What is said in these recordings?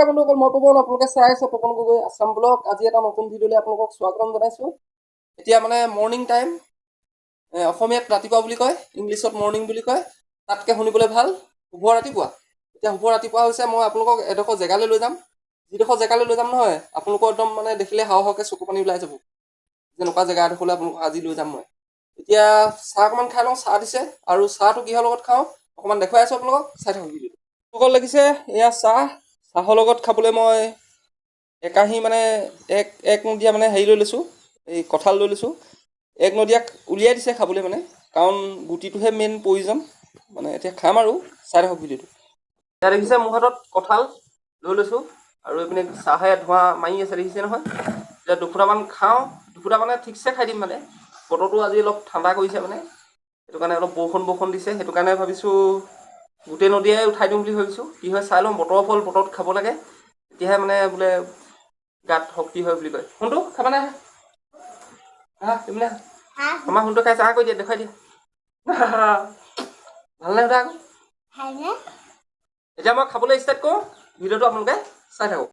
নমস্কাৰ বন্ধুসকল, মই পৱন, আপোনালোকে চাই আছে পৱন গগৈ আছাম ব্লগ। আজি এটা নতুন ভিডিঅ'লৈ আপোনালোকক স্বাগতম জনাইছোঁ। এতিয়া মানে মৰ্ণিং টাইম, অসমীয়াত ৰাতিপুৱা বুলি কয়, ইংলিছত মৰ্ণিং বুলি কয়, তাতকৈ শুনিবলৈ ভাল শুভ ৰাতিপুৱা। এতিয়া শুভ ৰাতিপুৱা হৈছে, মই আপোনালোকক এডোখৰ জেগালৈ লৈ যাম। যিডোখৰ জেগালৈ লৈ যাম নহয়, আপোনালোকৰ একদম মানে দেখিলে হাও হাওকৈ চকু পানী ওলাই যাব, যেনেকুৱা জেগা এডোখৰলৈ আপোনালোকক আজি লৈ যাম মই। এতিয়া চাহ অকণমান খাই লওঁ, চাহ দিছে আৰু চাহটো কিহৰ লগত খাওঁ অকণমান দেখুৱাই আছোঁ আপোনালোকক, চাই থাকক ভিডিঅ'টো। সকল লাগিছে এয়া চাহ, চাহৰ লগত খাবলৈ মই একাহী মানে এক এক নদীয়া মানে হেৰি লৈ লৈছোঁ, এই কঁঠাল লৈ লৈছোঁ। এক নদীয়াক উলিয়াই দিছে খাবলৈ, মানে কাৰণ গুটিটোহে মেইন প্ৰয়োজন, মানে এতিয়া খাম আৰু চাই থাকক ভিডিঅ'টো। এতিয়া দেখিছে মোৰ হাতত কঁঠাল লৈ লৈছোঁ আৰু এইপিনে চাহে ধোঁৱা মাৰি আছে, দেখিছে নহয়। এতিয়া দুফুটামান খাওঁ, দুফুটা মানে ঠিকছে খাই দিম। মানে বতৰটো আজি অলপ ঠাণ্ডা কৰিছে, মানে সেইটো কাৰণে অলপ বৰষুণ বৰষুণ দিছে, সেইটো কাৰণে ভাবিছোঁ গোটেই নদীয়াই উঠাই দিওঁ বুলি ভাবিছোঁ। কি হয় চাই লওঁ, বতৰৰ ফল বতৰত খাব লাগে, তেতিয়াহে মানে বোলে গাত শক্তি হয় বুলি কয়। সোণটো খাবানে? আহা তুমি আহা। আমাৰ সোণটো খাইছে, আহ কৈ দিয়া, দেখুৱাই দিয়া। ভাল নাই সোধা আকৌ। এতিয়া মই খাবলৈ ষ্টাৰ্ট কৰোঁ, ভিডিঅ'টো আপোনালোকে চাই থাকক।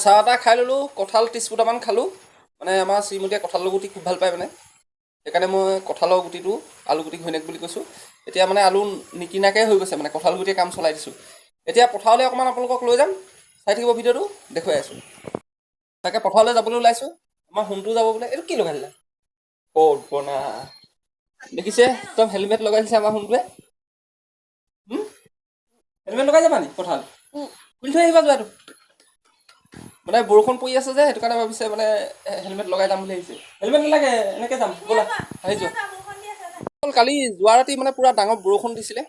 চাহ এটা খাই ল'লোঁ, কঁঠাল 30 ফুটামান খালোঁ। মানে আমাৰ শ্ৰীমতীয়ে কঁঠালৰ গুটি খুব ভাল পায়, মানে সেইকাৰণে মই কঁঠালৰ গুটিটো আলু গুটি ঘৈণীয়েক বুলি কৈছোঁ। এতিয়া মানে আলু নিকিনাকৈ হৈ গৈছে, মানে কঁঠাল গুটিয়ে কাম চলাই দিছোঁ। এতিয়া পথাৰলৈ অকণমান আপোনালোকক লৈ যাম, চাই থাকিব ভিডিঅ'টো, দেখুৱাই আছোঁ। তাকে পথাৰলৈ যাবলৈ ওলাইছোঁ, আমাৰ সোণটো যাব বোলে। এইটো কি লগাই দিলা? ক'ত বনা দেখিছে, একদম হেলমেট লগাই দিছে আমাৰ সোণটোৱে। হেলমেট লগাই যাবা নি পথাৰলৈ? খুলি থৈ আহিবা যোৱাটো। মানে বৰষুণ পৰি আছে যে, সেইটো কাৰণে ভাবিছে মানে হেলমেট লগাই যাম বুলি ভাবিছে। হেলমেট নালাগে, এনেকে যাম, ব'লা আহি যোৱা। কালি যোৱা ৰাতি মানে পূৰা ডাঙৰ বৰষুণ দিছিলে।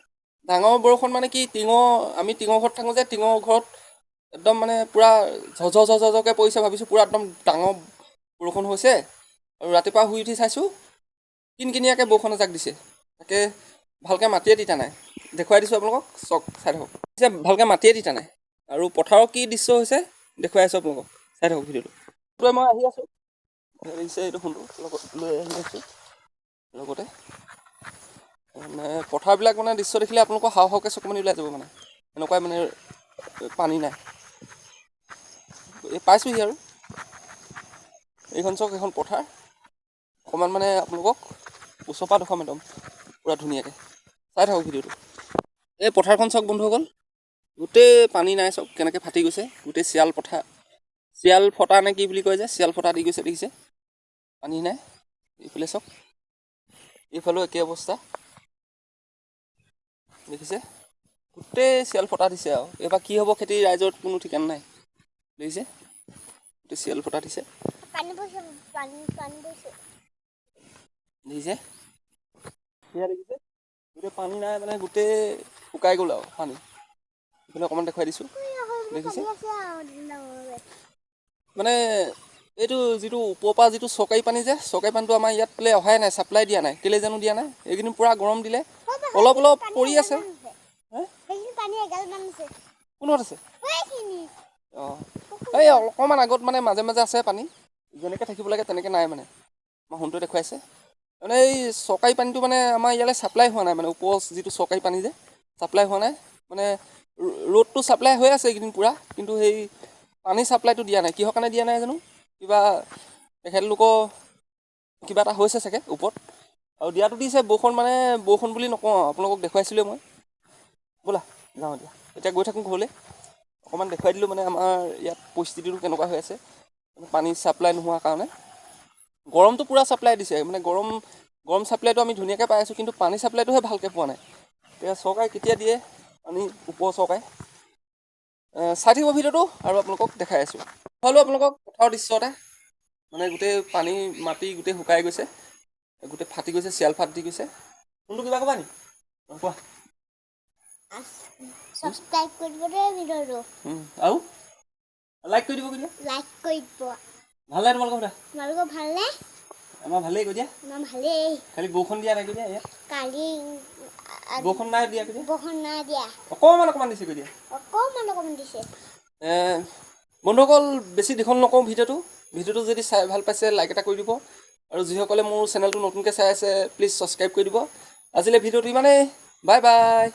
ডাঙৰ বৰষুণ মানে কি, টিঙৰ, আমি টিঙৰ ঘৰত থাকোঁ যে, টিঙৰ ঘৰত একদম মানে পূৰা ঝ ঝ ঝ ঝকৈ পৰিছে। ভাবিছোঁ পূৰা একদম ডাঙৰ বৰষুণ হৈছে, আৰু ৰাতিপুৱা শুই উঠি চাইছোঁ কিনকিনিয়াকৈ বৰষুণ এজাক দিছে। তাকে ভালকৈ মাটিয়ে তিতা নাই, দেখুৱাই দিছোঁ আপোনালোকক, চাওক, চাই থাকক। পিছে ভালকৈ মাটিয়ে তিতা নাই আৰু পথাৰৰ কি দৃশ্য হৈছে দেখুৱাই আছোঁ আপোনালোকক, চাই থাকক ভিডিঅ'টো। মই আহি আছোঁ, দেখিছে এইটো সোণটো লগত লৈ আহি আছোঁ লগতে। মানে পথাৰবিলাক মানে দৃশ্য দেখিলে আপোনালোকৰ হাও হাওকৈ চকু পানী ওলাই যাব, মানে এনেকুৱাই মানে পানী নাই। এই পাইছোঁহি আৰু এইখন চাওক, এইখন পথাৰ। অকণমান মানে আপোনালোকক ওচৰৰ পৰা দেখুৱাম একদম পূৰা ধুনীয়াকৈ, চাই থাকক ভিডিঅ'টো। এই পথাৰখন চাওক বন্ধুসকল, গোটেই পানী নাই, চাওক কেনেকৈ ফাটি গৈছে গোটেই। চিয়াল পথাৰ, চিয়াল ফটা নে কি বুলি কয় যে, চিয়াল ফটা দি গৈছে, দেখিছে পানী নাই। এইফালে চাওক, এইফালেও একেই অৱস্থা, দেখিছে গোটেই চিয়াল ফটা দিছে। আৰু এইবাৰ কি হ'ব খেতি ৰাইজৰ কোনো ঠিকান নাই, দেখিছে গোটেই চিয়াল ফটা দিছে। দেখিছে, সেয়া দেখিছে গোটেই পানী নাই, মানে গোটেই শুকাই গ'ল আৰু পানী। এইফালে অকণমান দেখুৱাই দিছোঁ, দেখিছে মানে এইটো যিটো ওপৰৰ পৰা যিটো চৰকাৰী পানী যে, চৰকাৰী পানীটো আমাৰ ইয়াত বোলে অহাই নাই, ছাপ্লাই দিয়া নাই। কেলৈ জানো দিয়া নাই? এইকেইদিন পূৰা গৰম দিলে, অলপ অলপ পৰি আছে। কোনত আছে? অঁ, এই অকণমান আগত মানে মাজে মাজে আছে পানী, যেনেকৈ থাকিব লাগে তেনেকৈ নাই। মানে আমাৰ সোণটোৱে দেখুৱাইছে, মানে এই চৰকাৰী পানীটো মানে আমাৰ ইয়ালৈ ছাপ্লাই হোৱা নাই, মানে ওপৰৰ যিটো চৰকাৰী পানী যে ছাপ্লাই হোৱা নাই। মানে ৰ'দটো ছাপ্লাই হৈ আছে এইকেইদিন পূৰা, কিন্তু সেই পানী ছাপ্লাইটো দিয়া নাই। কিহৰ কাৰণে দিয়া নাই জানো? কিবা তেখেতলোকৰ কিবা এটা হৈছে চাগে ওপৰত। আৰু দিয়াটো দিছে বৰষুণ, মানে বৰষুণ বুলি নকওঁ আৰু আপোনালোকক দেখুৱাইছিলোঁৱে মই। ব'লা যাওঁ এতিয়া, এতিয়া গৈ থাকোঁ ঘৰলৈ। অকণমান দেখুৱাই দিলোঁ মানে আমাৰ ইয়াত পৰিস্থিতিটো কেনেকুৱা হৈ আছে, মানে পানী ছাপ্লাই নোহোৱাৰ কাৰণে। গৰমটো পূৰা ছাপ্লাই দিছে, মানে গৰম গৰম ছাপ্লাইটো আমি ধুনীয়াকৈ পাই আছোঁ, কিন্তু পানী ছাপ্লাইটোহে ভালকৈ পোৱা নাই। এতিয়া চৰকাৰে কেতিয়া দিয়ে পানী ওপৰ চৰকাৰে। চাই থাকিব ভিডিঅ'টো আৰু আপোনালোকক দেখাই আছোঁ। হ'লেও আপোনালোকক পথাৰৰ দৃশ্য এটা, মানে গোটেই পানী মাটি গোটেই শুকাই গৈছে, গোটেই ফাটি গৈছে, চিয়াল ফাট দি গৈছে। কোনটো কিবা ক'বা নি? অ, কোৱা। ছাবস্ক্ৰাইব কৰিব দেই ভিডিঅ'টো। আৰু লাইক কৰি দিব, কৈ দিয়া। লাইক কৰি দিব। ভাল লাগে তোমালোকৰ সোধা। তোমালোকৰ ভালনে? আমাৰ ভালেই, কৈ দিয়া। আমাৰ ভালেই। খালি বৰষুণ দিয়া নাই, কৈ দিয়া ইয়াত। কালি বৰষুণ নাই দিয়া, কৈ দিয়া। বৰষুণ নাই দিয়া। অকণমান অকণমান দিছে, কৈ দিয়া। অকণমান অকণমান দিছে। বন্ধুসকল, বেছি দীঘল নকওঁ ভিডিঅ'টো। ভিডিঅ'টো যদি চাই ভাল পাইছে, লাইক এটা কৰি দিব আৰু যিসকলে মোৰ চেনেলটো নতুনকৈ চাই আছে, প্লিজ ছাবস্ক্ৰাইব কৰি দিব। আজিলৈ ভিডিঅ'টো ইমানেই। Bye bye.